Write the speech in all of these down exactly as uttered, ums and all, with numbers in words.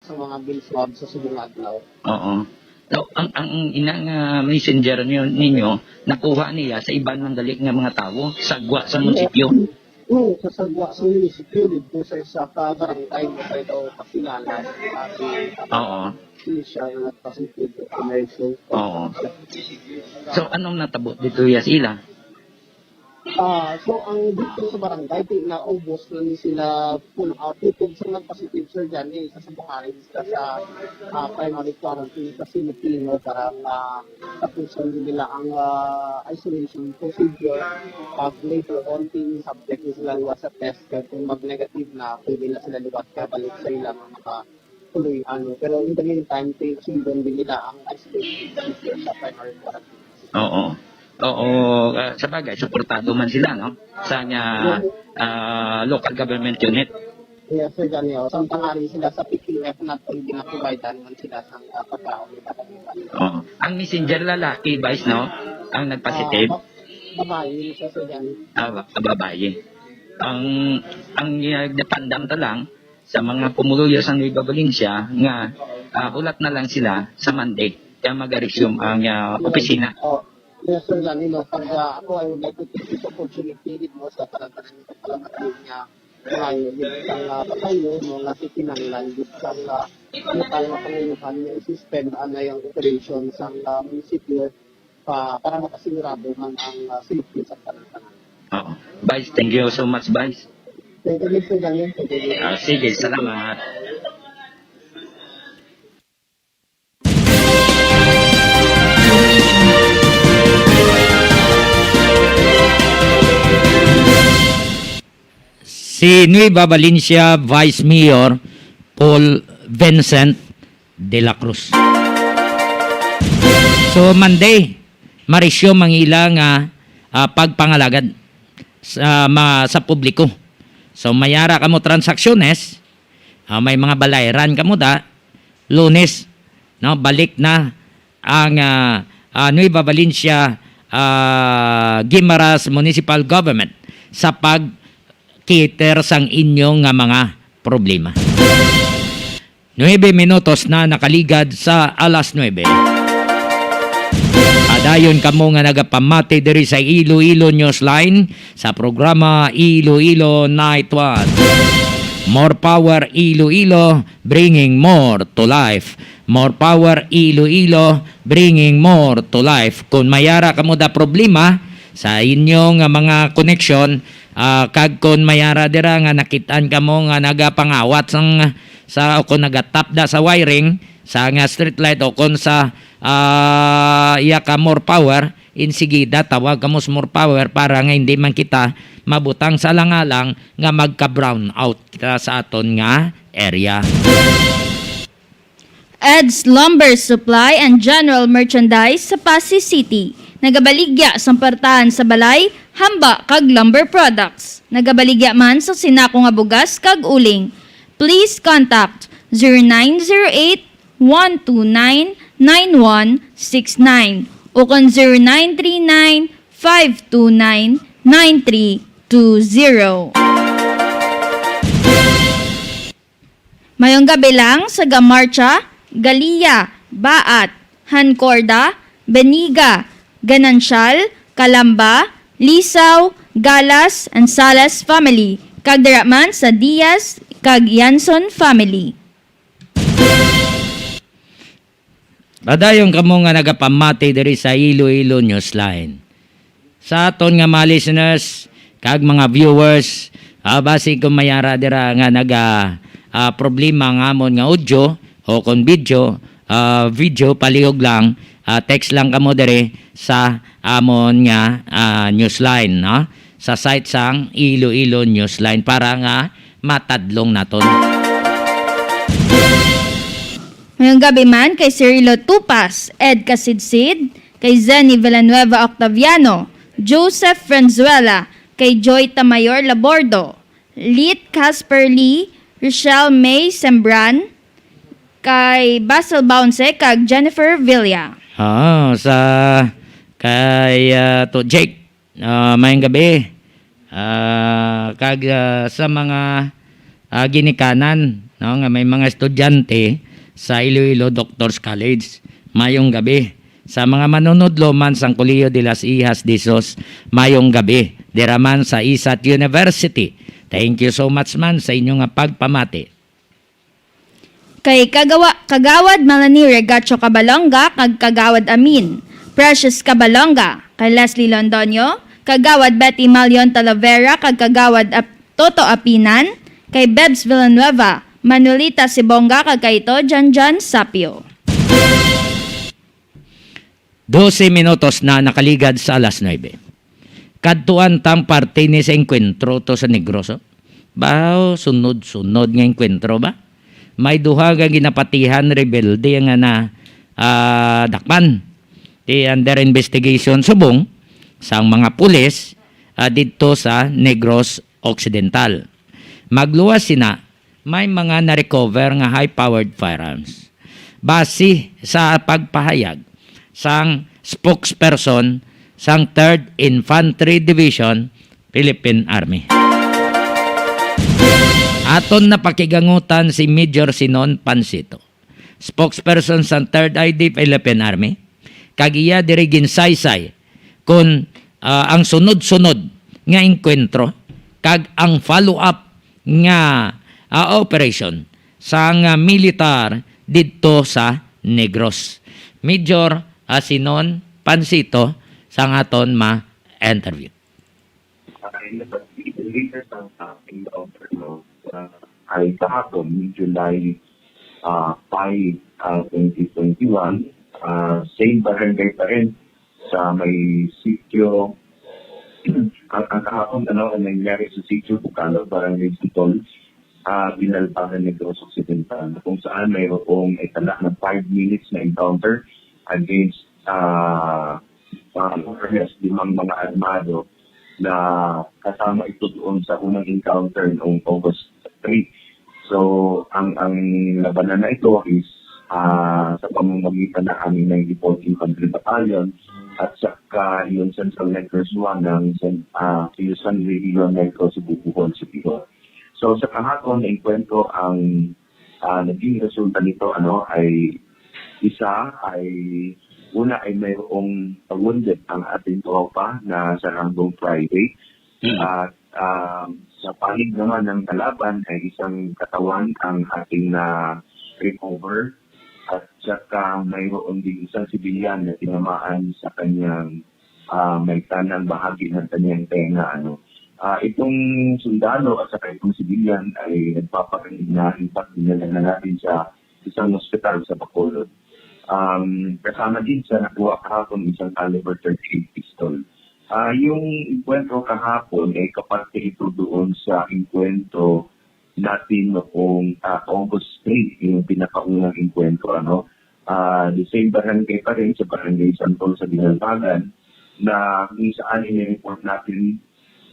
sa mga bill swab sa subong nga adlaw. Oo. So, ang, ang ina nga messenger niyo, ninyo, nakuha niya sa iban man gali nga mga tawo, sagwa sa munisipyo. Oo, sa sagwa sa munisipyo, dito sa isa ka barangay, mo kayo daw pakilala, sabi, Oo. Siya nga positive information. Oo. So, anong natabo dito ya sa ila? Ah, so ang dito sa barangay, di na ubos na ni sila pull out. Tubtob sa nag-positive, Sir Johnny, sa Sabuharin, sa, sa, ah, primary quarantine facility, no, para ma-, tapuson nila ang, ah, isolation procedure. Pag later on, subject na sila liwat sa test, kaya kung mag-negative na, pwede na sila liwat ka balik sa ilang mga tuloy, ano. Pero in the meantime, sundon din nila ang isolation procedure sa primary quarantine. Oo. Oo, ah, sa bagay, suportado man sila, no? Sa nga, ah, local government unit. Yes, Sir Daniel. Samtang ari sila sa P P F, nag-, ginaprovidean man sila sa, ah, pagkaon nila kanila. Oo. Ang messenger lalaki, Vice, no? Ang nagpositive? Ah, ba-, babae siya, Sir Daniel. Ah, ba-, babae. Ang, ang, ah, napandam ta lang, sa mga pumuluyo sa Nueva Valencia nga, ah, hulat na lang sila sa Monday kaya mag-resume ang, ah, opisina. Oh, yes, Sir Danny, no, pag, ah, ako, I would like to take this opportunity, gid mo, sa tanan-tanan nga mga yun, gid sang, ah, patayo, no, nga si kinahanglan, gid sang, ah, lokal nga panguluhan nga i-suspend ang iyang operation sang, ah, munisipyo pa, para makasigurado man ang, ah, safety sa tanan-tanan. Oo. Vice, thank you so much, Vice. Thank you, Mister Daniel. Thank you. Ah, sige, salamat. Si Nueva Valencia Vice Mayor Paul Vincent de la Cruz. So, Monday, ma-resume ang ila nga, ah, pagpangalagad sa, ma-, sa publiko. So, may ara kamo transaksyones, ah, may mga balayran kamo da, Lunes, no, balik na ang, ah, ah, Nueva Valencia, ah, Guimaras Municipal Government sa pag-cater sang inyo nga mga problema. Nuebe minutos na nakaligad sa alas nuebe. Padayon kamo nga nagapamati diri sa Iloilo Newsline sa programa Iloilo Night Watch. More power, Iloilo, bringing more to life. More power, Iloilo, bringing more to life. Kung may ara kamo da problema sa inyo nga mga koneksyon, ah, kag kung may ara dira nga nakit-an kamo nga nagapangawat sang, sa, o kung nagatap da sa wiring sa nga street light o kung sa, ah, iya ka More Power, insigida tawag kamo sa More Power para nga hindi man kita mabutang sa alang-alang nga magka-brown out kita sa aton nga area. Ed's Lumber Supply and General Merchandise sa Passi City. Nagabaligya sang partahan sa balay, hamba kag lumber products. Nagabaligya man sa sinako nga bugas kag uling. Please contact zero nine zero eight, one two nine, nine one six nine o kon zero nine three nine, five two nine, nine three two zero. Mayong gabi lang sa Gamarcha, Galia, Baat, Hancorda, Beniga, Ganancial, Calamba, Lisaw, Galas, and Salas family, kag dira man sa Diaz kag Yanson family. Padayon kamo nga nagapamati diri sa Iloilo Newsline. Sa aton nga mga listeners kag mga viewers, ah, basig kung may ara dira nga naga, ah, problema ang amon nga audio o kon video, ah, video, palihog lang, ah, text lang kamo diri sa amon nga, ah, Newsline, no? Sa site sang Iloilo Newsline para nga matadlong naton. Ngayong gabi man kay Cirilo Tupas, Ed Casidsid, kay Zenny Villanueva Octaviano, Joseph Franzuela, kay Joy Tamayor Labordo, Lit Casper Lee, Rochelle May Sembran, kay Basil Bounce, kag Jennifer Villa. Ah, sa kay, ah, to Jake. Ah, mayong gabi. Ah, kag, ah, sa mga, ah, ginikanan, no, nga may mga estudyante sa Iloilo Doctors College. Mayong gabi. Sa mga manunodlo man sang Colegio de las Hijas de Jesus, mayong gabi. Dira man sa ISAT University. Thank you so much man sa inyo nga pagpamati. Kay Kagawa-, Kagawad Melanie Regacho Cabalonga kag Kagawad Amin Precious Cabalonga, kay Leslie Londoño, Kagawad Betty Malion Talavera kag Kagawad Ap-, Toto Apinan, kay Bebs Villanueva, Manolita Sibonga kag kay Ito Janjan Sapio. Dose minutos na nakaligad sa alas nuebe. Kadtuan tang parte ni sa engkwentro to sa Negros, oh. Baw, sunod-sunod nga engkwentro ba? May duha nga ginapatihan rebelde nga na, ah, dakpan. Di under investigation subong sang mga pulis, ah, didto sa Negros Occidental. Magluwas sina, may mga na-recover nga high-powered firearms. Base sa pagpahayag sang spokesperson sang Third Infantry Division, Philippine Army. Aton napakigangutan si Major Sinon Pansito, spokesperson sang Third I D Philippine Army, kag iya diri ginsaysay kon, ah, ang sunod-sunod nga engkwentro kag ang follow-up nga, ah, operation sang, ah, militar didto sa Negros. Major, ah, Sinon Pansito sang aton ma-interview. Ay, nagpagpipilitan sa aking offer, no? Ah, ay kahapon, July, ah, five, ah, twenty twenty-one, ah, same barangay pa rin sa may sitio. Ang, ang kahapon, ano, ang nangyari sa sitio Bukalo, Barangay Sitol, ah, Binalbagan, Negros Occidental, kung saan mayroong itala na five minutes na encounter against, ah, ah, more or less limang mga armado na kasama ito doon sa unang encounter noong August three. So, ang, ang labanan na ito is, ah, sa pamamagitan ng aming ninety-fourth Infantry Battalion at saka yung Central Negros One ng San, ah, Kilusan Region, Negros, Cebu, Bohol, Siquijor. So, sa kahapon, naengkwentro ang, ah, naging resulta nito, ano, ay isa ay, una ay mayroong wounded ang ating tropa na sa ranggong private. Hmm. At, ah, sa panig naman ng kalaban ay isang katawan ang ating na-recover. At saka mayroon din isang sibilyan na tinamaan sa kanyang, ah, may tanang bahagi ng kanyang tenga, ano. Ah, itong sundalo at saka itong sibilyan ay nagpapakainan na, in fact, dinala na natin sa isang ospital sa Bacolod. Um, kasama din sa nakuha kahapon isang caliber thirty-eight pistol. Ah, yung engkwentro kahapon ay kaparte ito doon sa engkwentro natin noong, ah, August three, yung pinakaunang engkwentro, ano. Ah, the same barangay pa rin, sa Barangay Santol sa Binalbagan, na kung saan ini-report natin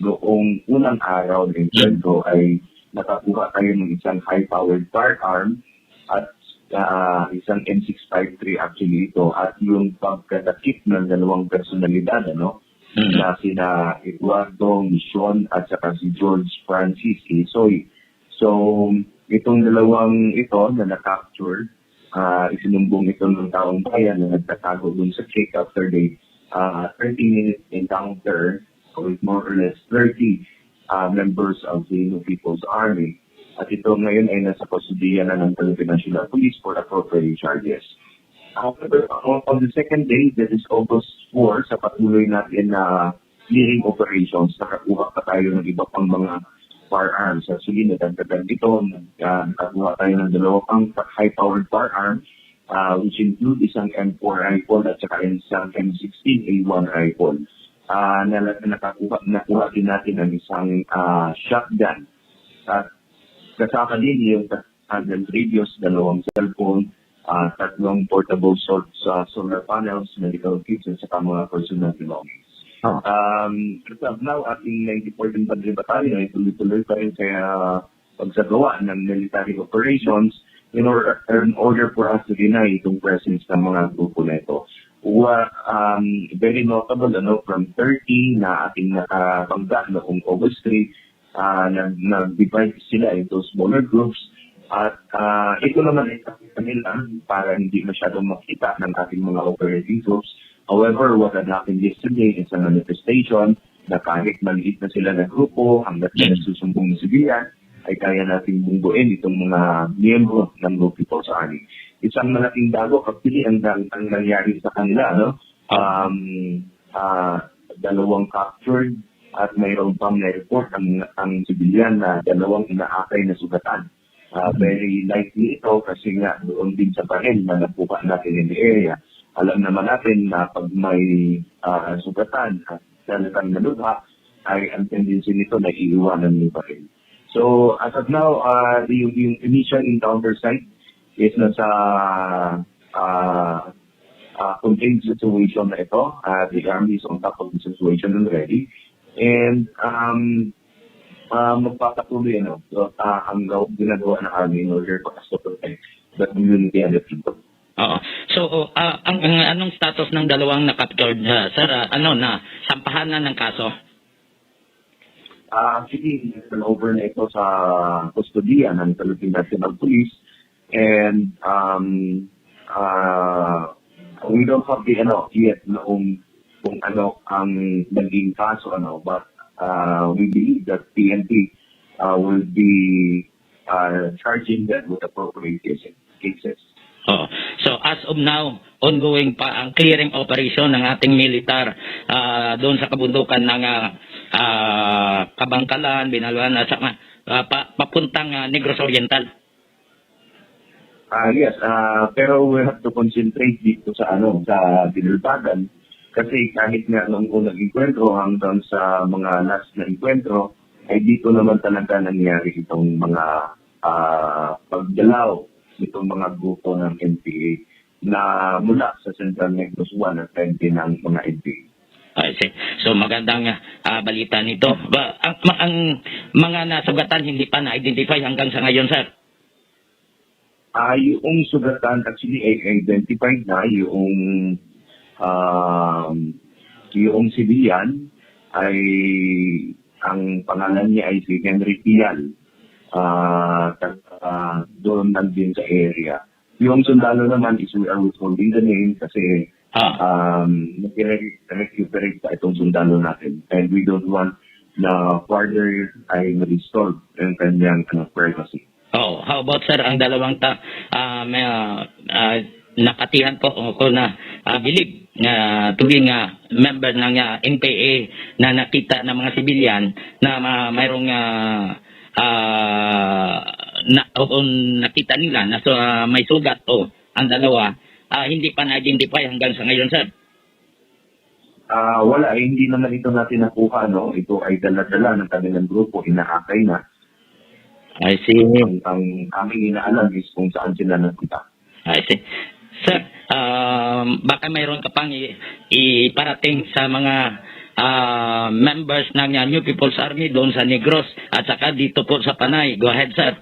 noong unang araw ng engkwentro ay nakakuha tayo ng isang high-powered firearm at, ah, isang M six five three actually ito, at yung pagkadakip ng dalawang personalidad, ano, Mm. na sina Eduardo Mission at saka si George Francis Isoy. So, itong dalawang ito na na-capture, ah, isinumbong ito ng taong bayan na nagtatago dun sa Check after the, ah, thirty-minute encounter with more or less thirty, ah, members of the Iloilo People's Army. At ito ngayon ay nasa kustodiya na ng Philippine National Police for appropriate charges. However, on, on the second day, that is August four, sa patuloy natin na clearing operations, nakakuha pa tayo ng iba pang mga firearms. Actually, nadagdagan ito, nag-, ah, nakakuha tayo ng dalawa pang high-powered firearms, ah, which include isang M four rifle at saka isang M sixteen A one rifle. Ah, nala-, nakakuha, nakuha din natin ang isang, ah, shotgun. At kasama din yung handheld radios, dalawang cellphone, ah, tatlong portable sol-, sa solar panels, medical kits, at saka mga personal belongings. Ah. Um, as of now, ating ninety-fourth Infantry Battalion ay tuloy-tuloy pa rin sa pagsagawa ng military operations in or-, in order for us to deny itong presence ng mga grupo na ito. Wa-, um, very notable, ano, from thirty na ating nakabangga noong August three, ah, nag-, nag-divide sila into smaller groups, At, ah, ito naman ay kanila para hindi masyadong makita ng ating mga operating groups. However, what had happened yesterday is a manifestation na kahit maliit na sila na grupo, hanggat na Mm. nagsusumbong na sila, ay kaya nating bungguin itong mga miyembro ng Multiple Army. Isang malaking dagok, actually, ang, ang nangyari sa kanila, no? Um, ah, dalawang captured at mayroon pang na-report ang, ang civilian na dalawang inaakay na sugatan. Ah, Mhm. Very likely ito kasi nga doon din sa baril na nakuha natin in the area. Alam naman natin na pag may, ah, sugatan at talagang nalubha, ay ang tendency nito na iiwanan yung baril. So, as of now, ah, yung, yung initial encounter site is nasa, ah, ah, contained situation na ito. Ah, the army is on top of the situation already. And, um, ah, magpapatuloy, ano, so, ah, ang gaw-, ginagawa ng army in order for us to protect the community and the people. Oo. So, ah, ang, ang anong status ng dalawang na-captured, ah, sir? Ah, ano na, sampahan na ng kaso? Ah, actually, turn over na ito sa kustodiya ng Philippine National Police. And, um, ah, we don't have the, ano, yet noong kung ano ang naging kaso, ano, but, ah, we believe that P N P, ah, will be, ah, charging them with appropriate cases. Cases. Oh. So, as of now, ongoing pa ang clearing operation ng ating militar, ah, doon sa kabundukan ng, ah, ah, Kabangkalan, Binaluan, at saka, ah, pa-, papuntang, ah, Negros Oriental. Ah, yes, ah, pero we have to concentrate dito sa, ano, sa Binulbagan. Kasi kahit nga noong unang engkwentro hanggang sa mga last na engkwentro, ay dito naman talaga nangyari itong mga, ah, pagdalaw nitong mga grupo ng N P A na mula sa Central Negros One at twenty ng mga N P A. I see. So, magandang, ah, balita nito. Ba, ang, ma-, ang mga nasugatan hindi pa na-identify hanggang sa ngayon, sir? Ah, yung sugatan actually ay identified na, yung, um, yung civilian ay, ang pangalan niya ay si Henry Pial. Ah, taga doon lang din sa area. Yung sundalo naman is we are withholding the name kasi, Ah. um, nagre-, recuperate pa itong sundalo natin. And we don't want na further ay ma-disturb ang kanyang, ano, privacy. Oh, how about, sir, ang dalawang ta-, ah, may, ah, ah, napatihan po o, o na, ah, bilib na tubing nga member ng, ah, N P A na nakita ng mga sibilyan na ma-, mayroong, ah, ah, na, o, o nakita nila na so, ah, may sugat o ang dalawa, ah, hindi pa na-identify hanggang sa ngayon, sir? Ah, wala, eh, hindi naman ito natin nakuha, no? Ito ay dala-dala ng kanilang grupo, inaakay na. I see. Ang, ang aming inaalam is kung saan sila nagpunta. I see. Sir, um, baka mayroon ka pang i-, iparating sa mga, ah, members ng, ah, New People's Army doon sa Negros at saka dito po sa Panay. Go ahead, sir.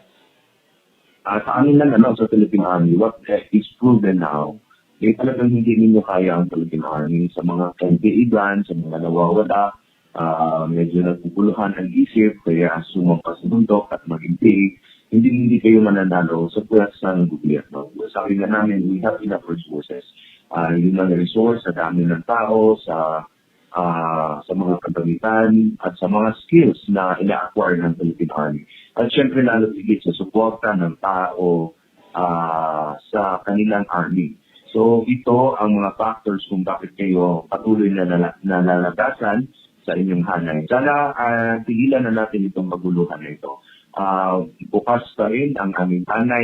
Ah, sa amin lang, ano, sa Philippine Army, what, eh, is proven now, eh, talagang hindi ninyo kaya ang Philippine Army sa mga kaibigan, sa mga nawawala, ah, medyo naguguluhan ang isip, kaya sumampa sa bundok at mag-, hindi, hindi kayo mananalo sa pwersa ng gobyerno. Sabi nga namin, we have enough resources. Ah, yung mga resource, sa dami ng tao, sa, ah, sa mga kagamitan, at sa mga skills na ina-acquire ng Philippine Army. At syempre, lalo higit sa suporta ng tao, ah, sa kanilang army. So, ito ang mga factors kung bakit kayo patuloy na nala-, nalalagasan sa inyong hanay. Sana, ah, tigilan na natin itong kaguluhan na ito. Ah, bukas pa rin ang aming hanay.